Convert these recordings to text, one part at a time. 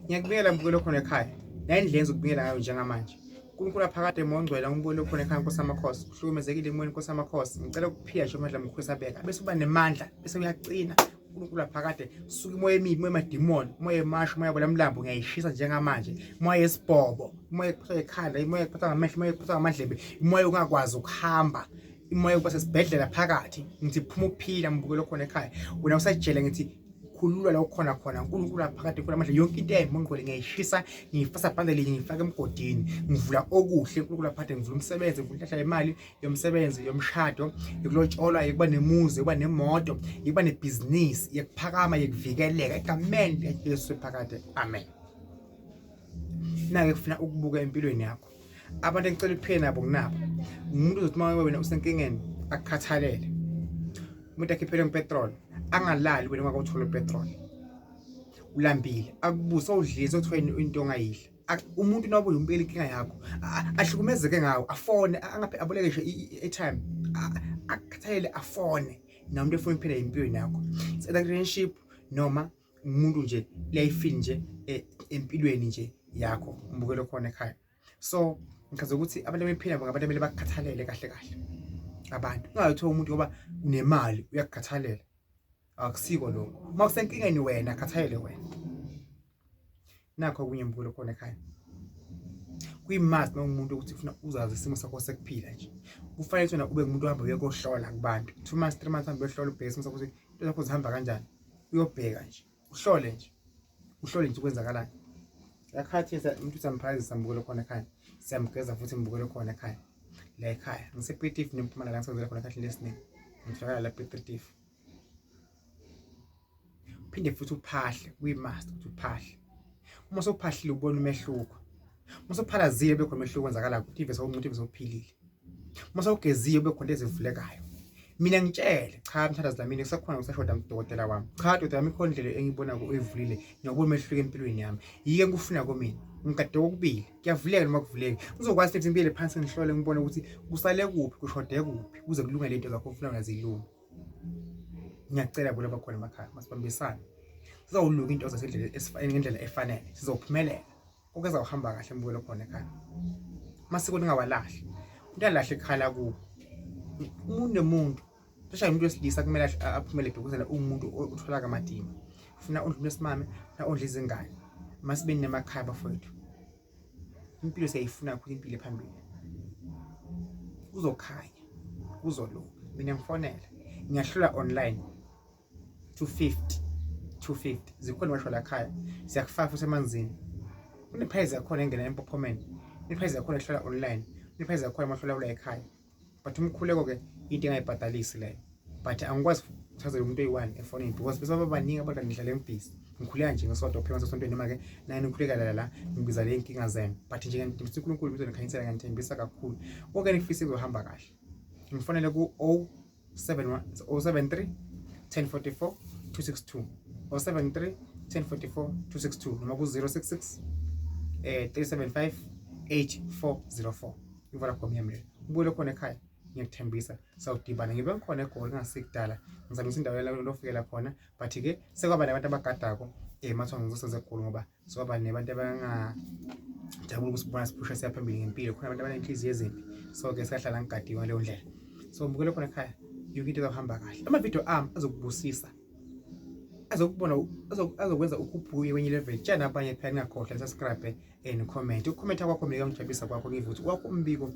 Ngiyakubingela mbukelo khona ekhaya. Nayindlela engizokubingela ngayo njengamanje. uNkulunkulu aphakade mongcwele ngibone khona ekhaya Nkosi amakhosi uhlukumezekile emoyeni Nkosi amakhosi ngicela ukuphila nje amandla mkhulu sabeka bese uba nemandla bese uyaqina uNkulunkulu aphakade suka imoya emibi imoya emadimoni imoya emasho imoya bolamlambo ngiyayishisa njengamanje imoya yesibhobo imoya ekuphathwa ekhanda imoya ekuphathwa ngamehlo imoya ekuphathwa ngamadlebe imoya ungakwazi ukuhamba imoya yokuba sesibhedlela phakathi ngithi phuma uphila mbukelo khona ekhaya wena usajele ngithi khululwa la ukhona khona uNkulunkulu aphakade khona amandla yonke into eyayimongqwele ngiyayishisa ngiyifasa bhande linye ngiyifaka emgodini ngivula okuhle uNkulunkulu aphakade ngivula umsebenzi ngivula inhlahla yemali yomsebenzi yomshado yokulotsholwa yokuba nemuzi yokuba nemoto yokuba nebhizinisi yokuphakama yokuvikeleka egameni likaJesu phakade amen. Nake kufuna ukubuka empilweni yakho abantu engicela ukuphila nabo kunabo umuntu uzothi uma wena usenkingeni akukhathalele umuntu akhiphele ngepetrol angalali wena ungakawutholi upetrol ulambile akubusa udlile sokuthiwa into ongayidla umuntu noba uyimpela inkinga yakho ahlukumezeke ngawo afone angaphe aboleke nje i-airtime akukhathalele afone nomuntu efuna ukuphila empilweni yakho. It's either relationship noma umuntu nje liyayifeel nje e, empilweni nje yakho umbukelo khona ekhaya. So ngichaza ukuthi abantu abephila ngabantu abele bakukhathalele kahle kahle abantu ungayothiwa umuntu ngoba unemali uyakukhathalela akusiko lokho uma kusenkingeni wena khathalele wena. Nakho okunye mbukelo khona ekhaya kuyi-must uma umuntu ukuthi ufuna uzazi isimo sakho sekuphila nje kufanele ukuthi wena ube ngumuntu ohamba uye kohlola kubantu 2 months 3 months uhambe uyohlola ubheke isimo sakho ukuthi into zakho zihamba kanjani uyobheka nje uhlole nje uhlole nje kwenzakalani yakhathi umuntu samphazisa mbukelo khona ekhaya siyamgeza futhi mbukelo khona ekhaya la ekhaya ngisePiet nempumalanga ngisebenzela khona kahle lesiningi ngitholakala la Piet. Uphinde futhi uphahle kuyi-must ukuthi uphahle. Uma usuphahlile ubona umehluko. Uma usuphalazile kube khona umehluko wenzakalayo ukuthi ive sewuncuthi ive sewuphilile. Uma sewugeziwe kube khona into ezivulekayo. Mina ngitshele cha mthandazi Dlamini kusakhona kusashoda mdokotela wami. Cha dokotela wami ikhona indlela engiyibona uyivulile ngiyabona umehluko empilweni yami. Yike engikufuna kumina. Ngikade kokubili kuyavuleka noma kuvuleki. Ngizokwazi ukuthi ngibuyele phansi ngihlole ngibone ukuthi kusale kuphi kushode kuphi kuze kulungele into zakho ufuna wena zilunge. Ngiyacela bona bakhona emakhaya masibambisane. Sizawuluka into zasendlela ngendlela efanele. Sizophumelela. Konke kuzawuhamba kahle mbukelo khona ekhaya. Amasiko ningawalahli. Umuntu alahle ikhala kubo. Umuntu nomuntu especially umuntu wesilisa kumele aphumele because yena uwumuntu othola kamadima. Ufuna ondle umuntu wesimame, ufuna ondle izingane. Masibeni nemakhaya bafowethu. Impilo siyayifuna kakhulu impilo ephambili. Kuzokhanya, kuzolunga. Mina ngifonele. Ngiyahlula online 250 250 zikhona washo la khaya siyakufaka futhi emanzini. Kuneprice yakhona engena empophomeni. Kuneprice yakhona ehlola online. Kuneprice yakhona amahlola ula ekhaya. But umkhuleko ke into engayibhadalisi leyo. But angikwazi ukuchazela umuntu oyi-one efonini because bese babaningi abantu ngihlale ngibhizi ngikhuleka nje ngesonto kuphela ngasesontweni noma ke naye nikhuleka la la ngibiza le nkinga zenu but nje ngithembisa uNkulunkulu ngizonikhanyisela ngiyanithembisa kakhulu konke nikufisa kuzohamba kahle ngifonele ku 071 073 1044 262 073 1044 262 noma ku 066 375 8404 iVodacom yami leyo ubuyele khona ekhaya ngiyakuthembisa sawudibana ngibe ngikhona eGoli kungasikudala ngizamisa indawo la lofikela khona but ke sekwaba nabantu abagadako mathiwa ngizosenza eGoli ngoba sekwaba nabantu abangajabula ukusibona siphusha siya phambili ngempilo khona abantu abanenhliziyo ezimbi so ke siyahlala ngigadiwe ngaleyo ndlela so mbukele khona ekhaya yonke into izohamba kahle amavidiyo ami azokubusisa azokubona azokwenza ukhuphuke kwenye level tshela nabanye phela ningakhohlwa subscribe and comment ukukhomenta kwakho mina kuyangijabulisa kwakho ngive ukuthi wakho umbiko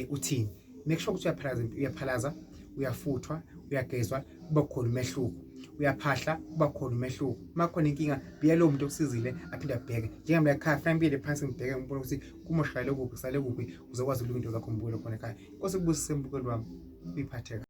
uthini make sure ukuthi uyaphalaza uyaphalaza uyafuthwa uyagezwa kuba khona umehluko uyaphahla kuba khona umehluko uma khona inkinga biya lowo muntu okusizile aphinde abheke njengamla ekhaya fanele ngibuyele phansi ngibheke ngibone ukuthi kumoshakale kuphi kusale kuphi uzokwazi ukulunga into zakho mbukelo khona ekhaya inkosi kubusise mbukelo wami uyiphathe kahle.